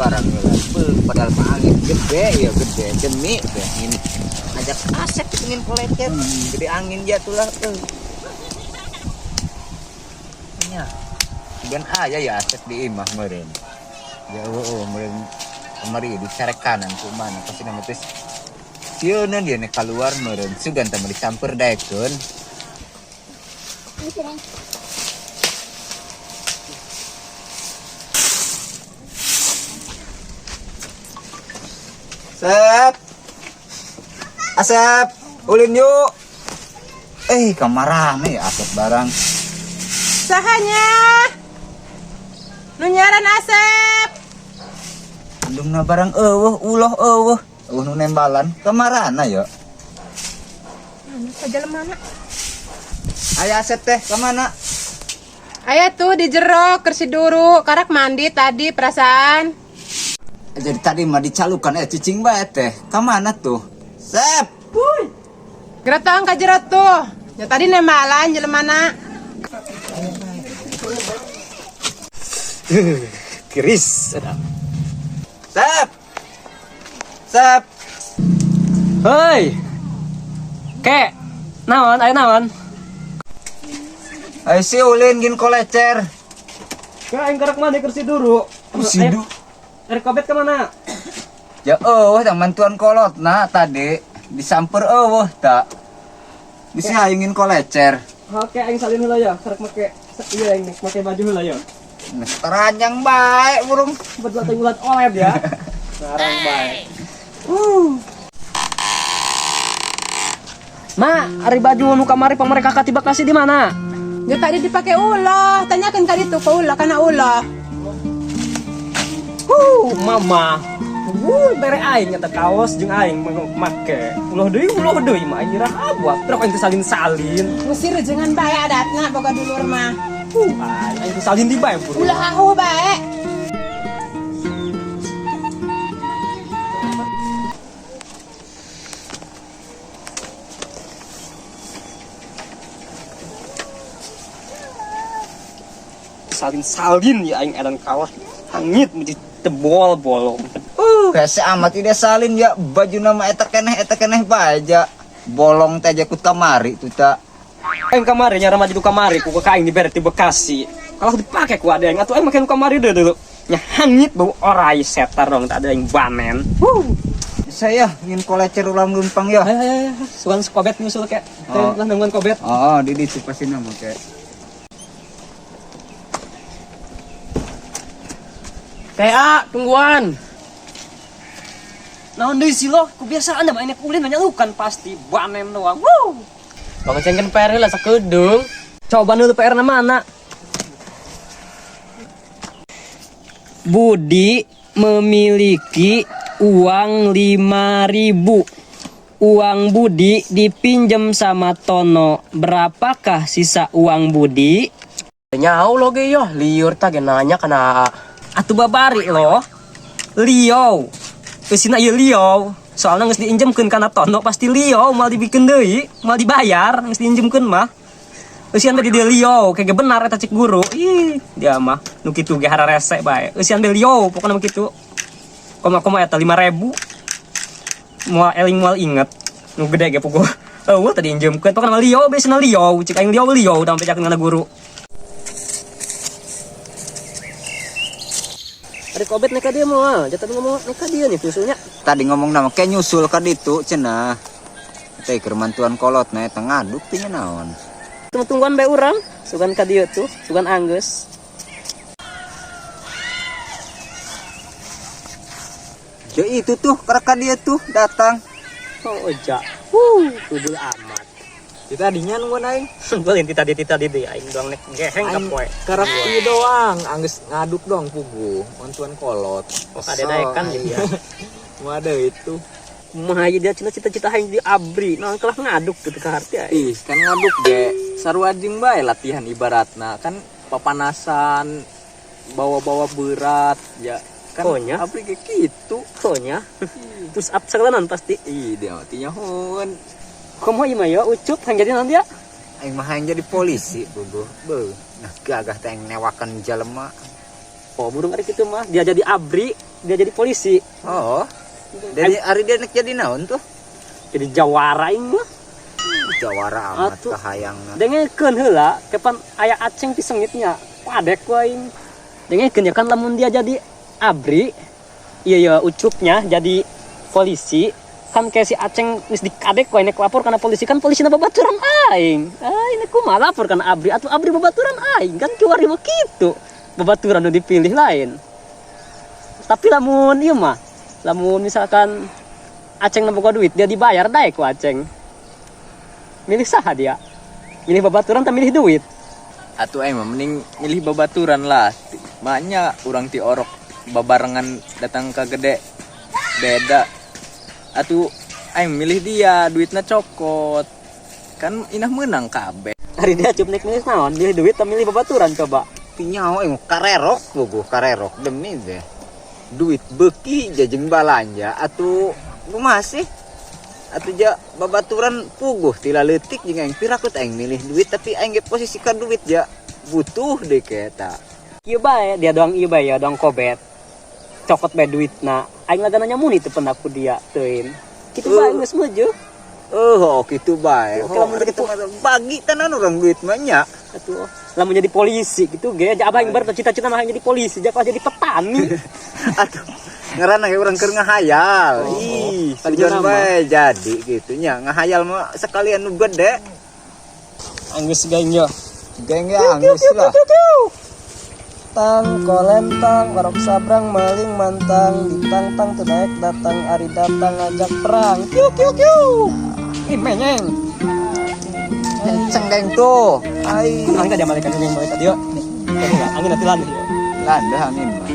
Barang padahal mah angin gede ya gede demi teh ini. Ajak Asep ingin kolecer. Gede angin jatuh lah tuh. Nya. Dan aya ya Asep di imah meureun. Ya eueuh meureun kamari di sarekanan ku mana pasti nama teh sieun dia nek keluar meureun sugan teh disamper daekeun. Sep. Asep, ulin yuk. Kamarana ya Asep barang. Sahanya. Nu nyaran Asep. Indungna barang eueuh, uloh eueuh. Eueuh nu nembalan, kamarana ya? Mana ka mana? Aya Asep teh, kamana? Aya tuh di jero keur si Duru, karak mandi tadi perasaan. Jadi tadi mah dicalukan cicing bae teh. Kamana tuh? Sep. Wuih. Geretong ka jero tuh. Ya tadi nembalan jelemana. Kiris. Sep. Sep. Hei. Kek. Naon, ayo naon? Ayo si ulin gin kolecer. Kek aing karak mandi keur si Duru. Si Du. Dari kobet kemana? Ya eueuh tah mantuan kolot nah tadi disamper eueuh tak. Bisi hayangin kolecer. Oke, aing salin heula ya, karek make iya aing make baju heula ya. Nah, teranjang bae burung. Berdua teh ulat oled ya. Ngarang bae. Ma, ari baju nu kamari pamereka ka tiba kasih di mana? Ya tadi dipakai ulah, tanyakan ka ditu ka ulah kana ulah. Mama. Bere aing nyata kaos jeung aing make. Ulah deui mah aing nyerah abuah. Terus aing teh salin-salin. Musir jangan bae adatna boga dulur mah. Aing teh salin di bae buru. Ulah ahu bae. Salin-salin ya aing edan kaos hangit menjadi tebol bolong. Hese amat tidak salin ya baju nama eta keneh baja. Bolong teh jakut kamari tuh tak. Aing kamari nya remaja du kamari ku ka aing dibere ti Bekasi. Kalau dipake ku ada aing atuh aing make nu kamari deui dulu. Nya hangit bau orai setar dong tak ada aing banen. Saya ingin kolecer ulang lumpang ya. Ayo ayo ayo sugan kobet nyusul kek. Oh. Lah nungguan kobet. Oh, di ditu pasti nama kek. TA, tungguan. Naon deui sih lo? Kebiasaan dah mainnya kulin banyak lukan pasti banen doang. Wuh. Bangun cengken PR lah sakedeung. Coba dulu PR na mana? Budi memiliki uang 5.000. Uang Budi dipinjam sama Tono. Berapakah sisa uang Budi? Nyau lo ge yo, liur ta ge nanya kana. Atuh babari lo. Lio. Eusina ieu Lio. Soalna geus diinjemkeun kana Tono pasti Lio moal dibikeun deui, moal dibayar geus diinjemkeun mah. Eusian teh di dieu Lio, kayak benar eta cek guru. Ih, dia mah nu kitu ge hararese bae. Eusian teh Lio, pokona mah kitu. Koma-koma eta 5.000. Moal eling moal inget. Nu gede ge puguh. Eueuh tadi injemkeun pokona mah Lio biasana Lio, cek aing Lio Lio tah bejakeun kana guru. Ada kobet neka dia mau, jatah ngomong neka dia nih nyusulnya. Tadi ngomong nama kayak nyusul ka ditu cenah. Teh keur mantuan kolot na eta ngaduk teh naon. Tunggu tungguan bae urang, sugan ka dieu tuh, sugan anggeus. Ya itu tuh kerek ka dieu tuh datang. Oh, oja. Kubul amat. Kita tadinya nungguan aing. Boleh tita di aing doang nek geheng ka poe. Karep ieu doang, anggeus ngaduk doang puguh, mantuan kolot. Oh, kade daekan jadi ya. Mah ada itu. Kumaha ieu dia cita-cita aing di abri, naon kelah ngaduk gitu ka harti aing. Ih, kan ngaduk ge sarua jeung bae latihan ibaratna kan papanasan bawa-bawa berat ya kan. Oh, nya. Abri ge kitu. Oh nya. Push up sagalanan pasti. Ih, dia mah teh nyahoan. Kumaha ieu mah ya ucup hayang jadi naon dia? Aing mah hayang jadi polisi puguh. Beuh, nah gagah teh aing newakan jelema. Oh, burung ari kitu mah dia jadi abri. Dia jadi polisi. Oh. Dari ari dia nek jadi naon tuh? Jadi jawara aing mah. Jawara amat Atuh. kahayangna. Dengekeun heula, kapan aya Aceng pisengitnya. Padek ku aing. Dengekeun ya kan lamun dia jadi ABRI, iya ya Ucupnya jadi polisi, kan kayak si Aceng geus dikadek ku aing nek lapor kana polisi kan polisi na babaturan aing. Ah, ini kumaha lapor kana ABRI atau ABRI babaturan aing kan kiwari mah kitu. Babaturan nu dipilih lain. Tapi lamun ieu mah, lamun misalkan Aceng na boga duit, dia dibayar daek ku Aceng. Milih saha dia? Milih babaturan atau milih duit? Atuh aing mah mending milih babaturan lah. Maknya urang ti orok babarengan datang ke gede beda. Atuh aing milih dia, duitnya cokot. Kan inah menang kabeh. Hari dia cup nek milih naon? Milih duit atau milih babaturan coba? Pinyaho aing karerok puguh karerok demi deh. Duit beuki jajeng balanja atuh kumaha sih? Atuh ja babaturan puguh tila leutik jeung aing pirakut aing milih duit tapi aing ge posisi ka duit ja butuh deh eta. Ieu bae, dia doang ieu bae ya, doang kobet. Cokot bae duitna. Aing lagana nyamuni teu pendak ku dia teuing. Kitu bae geus meujeut. Oh, kitu bae. Oke, lamun Kitu mah bagi tenan urang duit mah nya. Atuh, lamun jadi polisi gitu ge, ja abah yang ber cita-cita mah jadi polisi, ja jadi petani. Atuh ngaranna ge urang keur ngahayal. Oh, Ih, tadinya sugan nama. bae jadi gitu nya. Ngahayal mah sekalian nu gede. Anggus geng yo. Geng ge anggus lah. Tang kolentang orok sabrang maling mantang ditantang teu daek datang ari datang ngajak perang. Kiu kiu kiu. Ih menyeng. Kenceng geng tuh. Ai. Angin tadi malaikat yang malaikat yuk. Angin nanti lan yuk. Landah angin mah.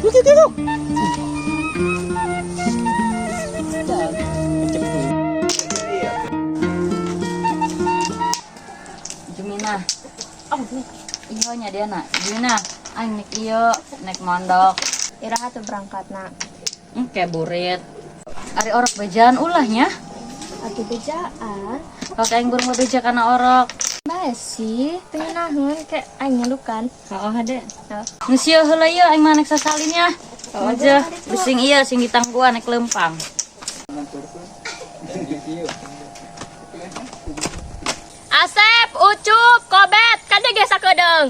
Kiu kiu kiu. Kenceng tuh. Jumina. Oh, iyo nya dia nak. Jumina, aing nek iyo nek mondok. Iraha tuh berangkatna. Engke burit. Ari orok bejaan ulahnya. Atuh bejaan. Kalau aing burung beja kana orok. Bae sih, teu ngeunaheun kayak aing ngelukan. Heeh hade. Heeh. Geus ieu heula ieu aing mah nek sasalinnya. Oh, Aja bising ieu sing ditangguan nek leumpang. Asep, Ucup, Kobet, kade ge sakedeung.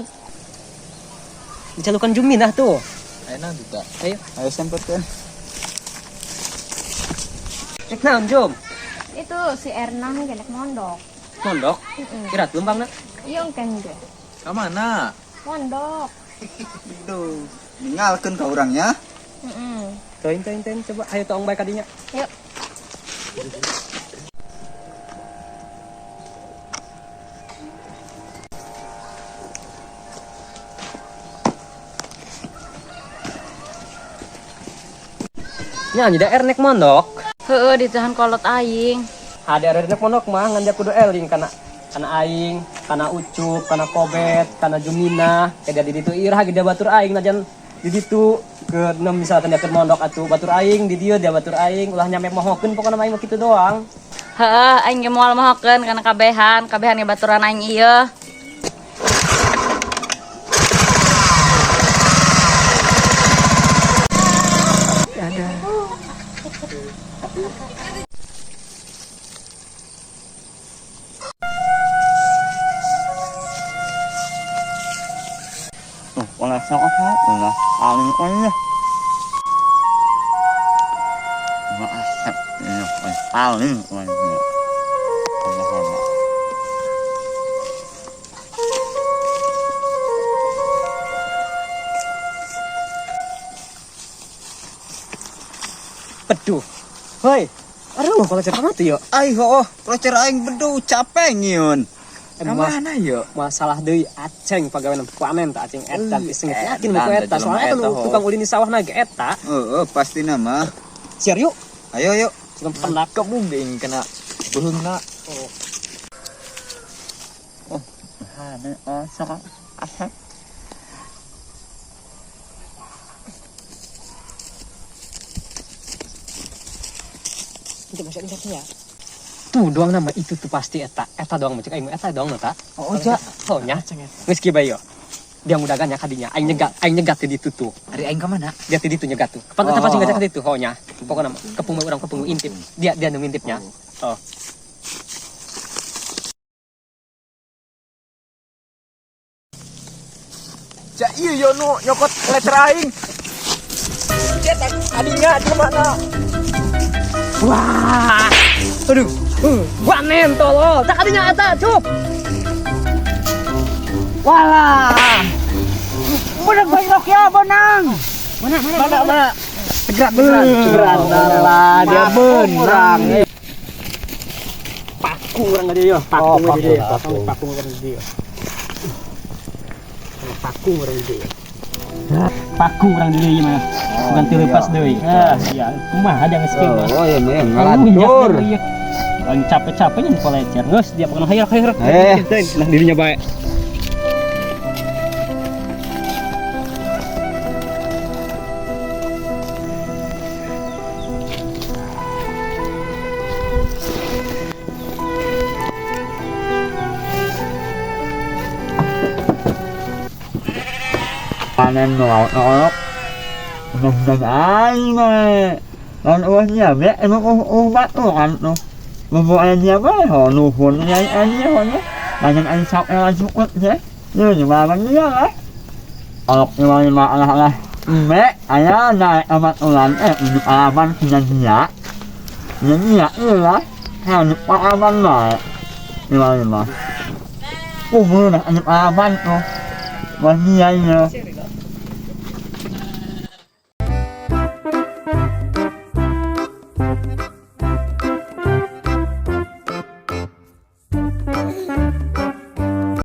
Dicalukan Juminah tuh. Ayo nang juga. Ayo. Ayo sempetkeun. Nek naon Jum? Itu si Erna ge nek mondok. Mondok. Kira leumpang na. Ieu engken ge. Ka mana? Mondok. Duh, ninggalkeun ka urang nya. Heeh. Teuing teuing teuing coba ayo toong bae kadinya. Yuk. Nya nya er nek mondok. Heeh ditahan kolot aing. Ada er nek mondok mah ngan dia kudu eling kana kana aing, kana Ucup, kana Kobet, kana Jumina, kayak dia di ditu irah ge dia batur aing najan di ditu ke enam misalkan dia keur mondok atuh batur aing di dieu dia batur aing ulah nyampe mohokeun pokona mah aing mah kitu doang. Heeh, aing ge moal mohokeun kana kabehan, kabehan ge baturan aing ieu. Oh, ulah sok apa? Ulah paling ulah. Ulah asep. Paling ulah. Allah Allah. Peduh. Hoi. Aduh, kalau cerita tuh yo. Ai hooh, procer aing beduh capek nyieun. Ka mana yo? Masalah deui Aceng pagawean panen tak Aceng eta sengit yakin edan ku eta teh jelema soalnya eta eta, nu ho. tukang ulin di sawah na ge eta. Heeh, pasti nama. Siar yuk. Ayo yuk. Sugan pendak. Kamu geng kena beuheungna. Oh, hane oh sok asep. Itu masih ada ya. Tuh doang nama itu tuh pasti eta. Eta doang cek aing eta doang ta. Oh, ja. Oh nya. Geus kieu bae yo. Dia mudagan nya kadinya aing nyegat di ditu tuh. Ari aing ka mana? Dia ti ditu nyegat tuh. Kapan oh, pasti ngajak ka ditu ho nya. Pokona mah kepung urang kepung intip. Dia dia nu ngintipnya. Oh. Cak iya yo nu nyokot letter aing. Cetak adinya di mana? Wah. Aduh. Wanen tolol. Tak adinya eta, cup. Walah. Menang bayrok ya, benang. Mana mana Mana mana. Segera segera. Segera lah dia benang. Paku urang dia yo, paku Oh, urang dia. paku, Paku paku urang dia. Paku urang dia. Paku urang dia ieu mah. Bukan lepas deui. Ah, iya. Kumaha dia geus kieu mah. Oh, iya mah Ngalantur. Aing capek-capeknya nih kolecer. Geus dia pokona hayar hayar. Eh. Nah dirinya bae. Panen no dan aing mah. Kan uangnya be emang umat tuh kan tuh. Membuat dia apa ho nuhun ya aing ho nya. Langan aing sok langsung ya. Ini gimana dia lah. Kalau lima alah alah me ayah naik amat ulan untuk aman punya dia. Ya dia iya harus aman lah. Lima lima. Oh, bener, aman tuh. Wah, iya iya.